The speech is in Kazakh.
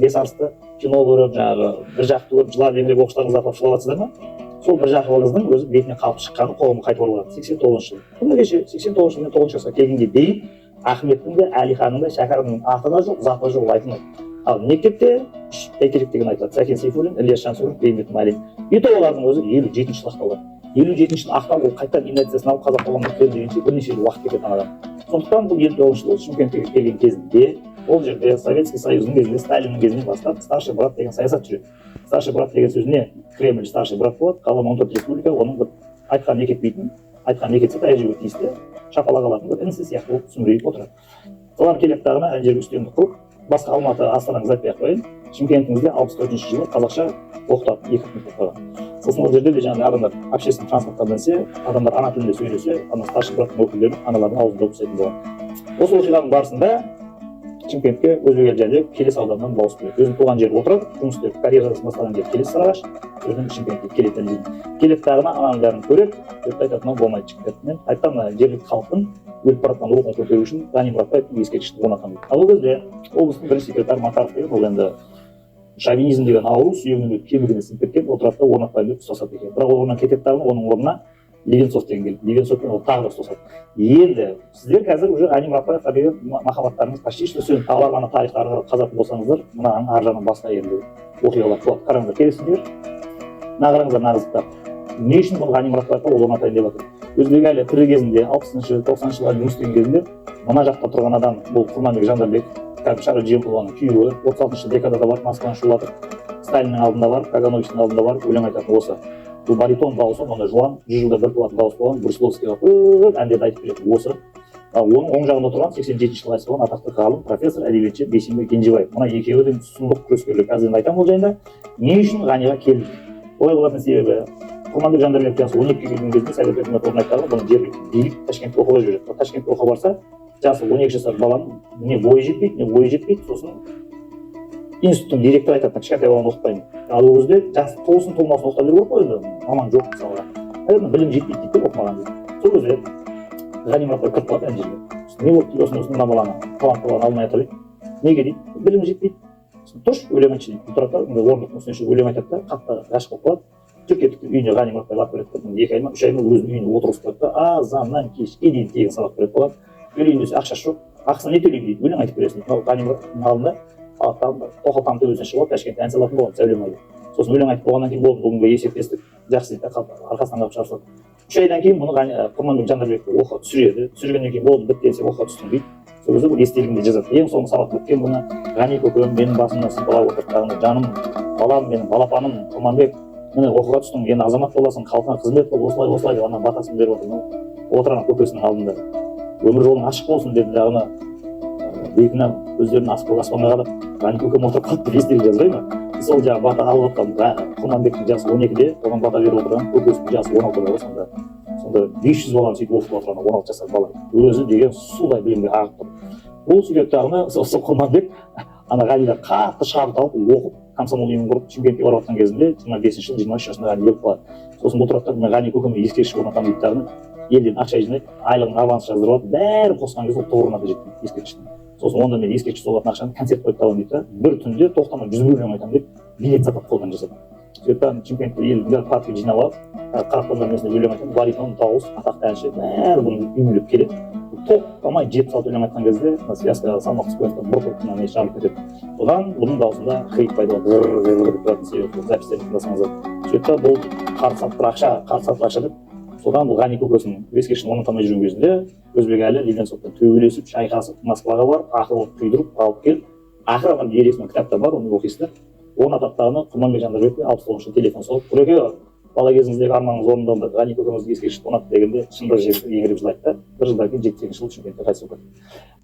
Бес арысты кино көріп, жаңағы бір жақты көріп, жылап еңіреп, оқушыларыңызды апарып жылап жатсыздар ма? Сол бір жақылығыңыздың өзі бетіне қалып шыққаны, қоғамға қайтып оралғаны 89-жылы. Күні кеше 89-жылы мен 9 жасқа келгенге дейін Ахметтің де, Әлиханның да, Шәкәрімнің аты да жоқ, заты да жоқ, ол айтылмайды. Ал мектепте үш бәйтерек деген айтылады: Сәкен Сейфуллин, Ілияс Жансүгіров, Бейімбет Майлин. И то олардың өзі 57-жылы ақталған. 57-жылы ақталып, ол қайтадан инерциясын алып, қазақ қоғамына кірем дегенше бірнеше жыл уақыт кетеді анадан. Сондықтан бұл 59-жылы Шымкентке келген кезінде, ол жерде Советский Союздың кезінде, Сталиннің кезінен бастап старший брат деген саясат жүреді. Старший брат деген сөз не? Кремль старший брат болады, қалған 14 республика оның бір айтқанын екі етпейтін, айтқанын екі етсе, таяқ жеуге тиісті, шапалақ алатын бір інісі сияқты болып сүмірейіп отырады. Солар келеді дағыны ана жерге үстемдік қылып, басқа Алматы, Астанаңызды айтпай ақ қояйын, Шымкентіңізде 64-жылы қазақша оқытады, екі мектеп қойған. Сосын ол жерде де жаңағыдай адамдар общественный транспортқа мінсе, адамдар ана тілінде сөйлесе, ана старший браттың өкілдері аналардың аузын жауып тастайтын болған. Осы оқиғаның барысында Шымкентке Өзбекәлі Жәнібек Келес ауданынан дауыс береді. Өзінің туған жері Отырар, жұмыс істеп, карьерасын бастаған жері Келес, Сарыағаш. Сол жерден Шымкентке келеді дейді. Келеді дағыны ананың бәрін көреді, көреді да айтады: «Мынау болмайды, жігіттер, мен қайтадан мына жергілікті халықтың өліп бара жатқан рухын көтеру үшін Ғани Мұратбаевтың ескерткішін орнатамын», – дейді. Ал ол кезде облыстың бірінші секретары Макаров деген, ол енді шовинизм деген ауру сүйегінен өтіп, кемігіне сіңіп кеткен, отырады да, орнатпаймын деп ұстасады екен. Бірақ ол орнынан кетеді дағы, оның орнына Ливенцов деген келді. Ливенцовпен ол тағы да ұстасады. Енді сіздер қазір уже Ғани Мұратбаевқа деген махаббаттарыңыз почти что сөніп қалар. Ана тарихты ары қарай қазатын болсаңыздар, мынаның ар жағынан басқа енді оқиғалар туады. Қараңыздар, келесі жібер. Мына қараңыздар, мына қызықтар. Не үшін бұл Ғани Мұратбаевқа ол орнатайын деп жатыр? Өзбек әлі тірі кезінде, 60-, 90-жылдар жұмыс істеген кезінде, мына жақта тұрған адам бұл Құрманбек Жандарбек, кәдімгі Шара Жиенқұлованың күйеуі. 36-шы декадада барып, Москваны шулатып, Сталиннің алдында барып, Кагановичтің алдында барып өлең айтатын осы. Бұл баритон дауысы, мынандай жуан, 100 жылда бір туатын дауыс болған, Брусиловскийға көп әндерді айтып беретін осы. Ал оның оң жағында тұрған 87-жылы қайтыс болған атақты ғалым, профессор, әдебиетші Бейсенбай Кенжебаев. Мына екеуі де сұмдық күрескерлер. Қазір енді айтамын ол жайында, не үшін Ғаниға келді. Олай болатын себебі, Құрманбек Жандарбек жасы 12-ге келген кезінде совет өкіметі орнайды, бұны жергілікті билік Ташкентке оқуға жібереді. Ташкентке оқуға барса, жасы 12 жасар баланың не бойы жетпейді, не ойы жетпейді. Сосын институттың директоры айтады: «Кішкентай баланы оқытпаймын». Ал ол кезде жасы толсын толмасын оқыта беру керек қой енді, маман жоқ мысалға. Наверное, білім жетпейді дейді де, оқымаған дейді. Сол кезде Ғани Мұратбаев кіріп қалады ана жерге. «Не болды?» – дейді. «Осындай, осындай, мына баланы, талантты баланы алмай жатыр», – дейді. «Неге?» – дейді. «Білімі жетпейді». «Сосын тұршы, өлең айтшы», – дейді. Тұрады да, мындай орындықтың үстіне шығып өлең айтады да, қатты ғашық болып қалады. «Жүр, кеттік», – деп үйіне Ғани Мұратбаев алып келеді да, 2 ай ма, 3 ай ма, өзінің үйіне отырғызып қояды да, азаннан кешке дейін тегін сабақ береді баланы. Төлейін десе, ақшасы жоқ. «Ақысын не төлеймін?» – дейді. «Өлең айтып бересің», – дейді. Мынау Ғани Мұраттың алдында тоқал там төбесіне шығып алып, Ташкентте ән салатын болған Сәулем ай. Сосын өлең айтып болғаннан кейін: «Болды, бүгінгі есептестік, жақсы», – дейді да, арқасынан қағып шығарып салады. 3 айдан кейін бұны Құрманбек Жандарбеков оқуға түсіреді. Түсіргеннен кейін, «Болды, бітті десе, оқуға түстің», – дейді. Сол кезде бұл естелігінде жазады: «Ең соңғы сабақ біткен күні Ғани көкем менің басымнан сипалап отырды: "Жаным балам, менің балапаным Құрманбек, міне, оқуға түстің, енді азамат боласың, халқыңа қызмет қыл", осылай, осылай деп ана батасын беріп отыр. Отыр ана көкесінің алдында. «Өмір жолың ашық болсын», – деді дағыны, бейкүнә көздерін аспанға қарап, Ғани көкем отырып қалды деп естелік жазбай ма? Сол жаңағы бата алып отқан Құрманбектің жасы 12-де, оған бата беріп отырған көкесінің жасы 16-да ғой сонда. Сонда 500 баланы сөйтіп оқытып отырған 16 жасар бала өзі деген судай білімге ағып тұр. Бұл сөйтеді дағыны, сол Құрманбек ана Ғанидан қатты шабыт алып, оқып, комсомол ұйымын құрып, Шымкентке барып жатқан кезінде, 25-жылы, 23 жасында Ғани өліп қалады. Сосын бұл тұрады да, «Мен Ғани көкеме ескерткіш орнатамын», – дейді дағыны, елден ақша жинайды, айлығын аванс жаздырып алады. Бәрін қосқан кезде ол тұғырына да жетпейді ескерткіштің. Сосын «Онда мен ескерткіш соғатын ақшаны концерт қойып табамын», – дейді да, «Бір түнде тоқтамай 101 өлең айтамын», – деп билет сатады, қолдан жасап. Сөйтіп та Шымкентте елдің бәрі паркке жинап алып, қараққоздар несінде өлең айтады. Баритон дауыс, атақты әнші, бәрі бұны үймелеп келеді. Тоқтамай 76 өлең айтқан кезде мына связкаға салмақ түсіп кетеді, бұрқ етіп мына несі жарылып кетеді. Содан бұның дауысында хрип пайда болады, ғыр ғыр деп тұратын себебі сол. Записьтерді тыңдасаңыздар. Сөйтті да, бұл қарт сатып ақша, қарт сатып ақша деп. Содан бұл Ғани көкесінің ескерткішін орната алмай жүрген кезінде Өзбекәлі Ливенцовпен төбелесіп, шайқасып, Москваға барып, ақыл құйдырып алып келіп, ақыры ана ер кітапта бар, оны оқисыздар, орнатады дағыны, Құрманбек Жандарбековке 69-жылы телефон соғып: «Құреке, бала кезіңіздегі арманыңыз орындалды, Ғани көкеміздің ескерткішін орнатты», – дегенде, шындық жігіт еңіреп жылайды да, бір жылдан кейін, 78-жылы Шымкентте қайтыс болып кетті.